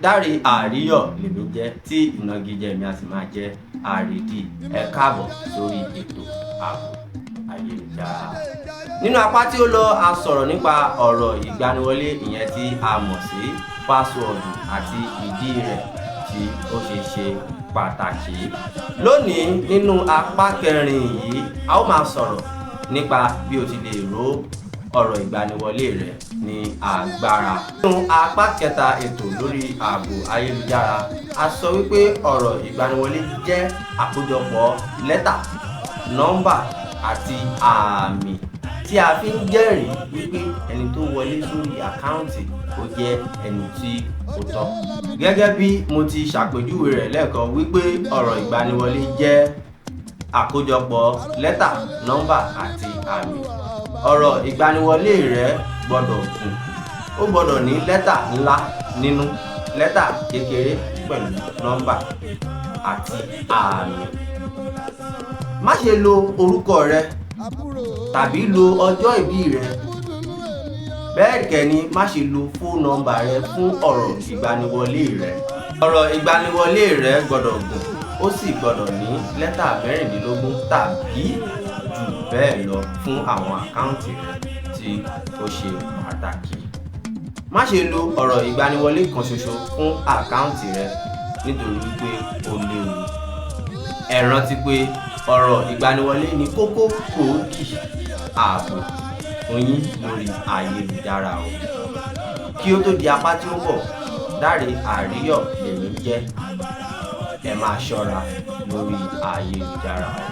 Dáre Àríyọ̀ lèmi jẹ́, tí ìnagijẹ mi a sì máa jẹ́ Àrídì. Ẹ káàbọ̀ sórí ètò ààbò ayélujára. Nínú apá tí ó lọ, a sọ̀rọ̀ nípa ọ̀rọ̀ ìgbaniwọlé, ìyẹn tí a mọ̀ sí password, àti ìdí rẹ̀ tí ó ṣe ṣe pàtàkì. Lónìí, nínú apá kẹrin yìí, a ó máa sọ̀rọ̀ nípa bí o ti lè ró ọ̀rọ̀ ìgbaniwọlé rẹ ní agbára. Nínú apá kẹta ètò lórí ààbò ayélujára, a sọ wípé ọ̀rọ̀ ìgbaniwọlé jẹ́ àkójọpọ̀ lẹ́tà, nọ́mbà àti àmì tí a fi ń jẹ́rìí wípé ẹni tó wọlé sórí àkáǹtì ó jẹ́ ẹni tí ó tọ́. Gẹ́gẹ́ bí mo ti ṣàpèjúwe rẹ̀ lẹ́ẹ̀kan wípé ọ̀rọ̀ ìgbaniwọlé jẹ́ àkójọpọ̀ lẹ́tà, nọ́mbà àti àmì. Ọ̀rọ̀ ìgbaniwọlé rẹ gbọ́dọ̀ gùn, ó gbọ́dọ̀ ní lẹ́tà ńlá nínú, lẹ́tà kékeré pẹ̀lú nọ́mbà àti àmì. Má ṣe lo orúkọ rẹ tàbí lo ọjọ́ ìbí rẹ. Bẹ́ẹ̀ kẹ́ ni, má ṣe lo phone number rẹ fún ọ̀rọ̀ ìgbaniwọlé rẹ. Ọ̀rọ̀ ìgbaniwọlé rẹ gbọ́dọ̀ gùn, ó sì gbọ́dọ̀ ní lẹ́tà 16 tàbí jù bẹ́ẹ̀ lọ fún àwọn àkáǹtì rẹ tí ó ṣe pàtàkì. Má ṣe lo ọ̀rọ̀ ìgbaniwọlé kan ṣoṣo fún àkáǹtì rẹ nítorí wípé ó léwu. Ẹ rántí pé ọ̀rọ̀ ìgbaniwọlé ní kókó gbòógì ààbò fún yín lórí ayélujára o. Kí ó tó di apá tí ó ń bọ̀, Dáre Àríyọ̀ lèmi jẹ́. Ẹ máa ṣọ́ra lórí ayélujára o.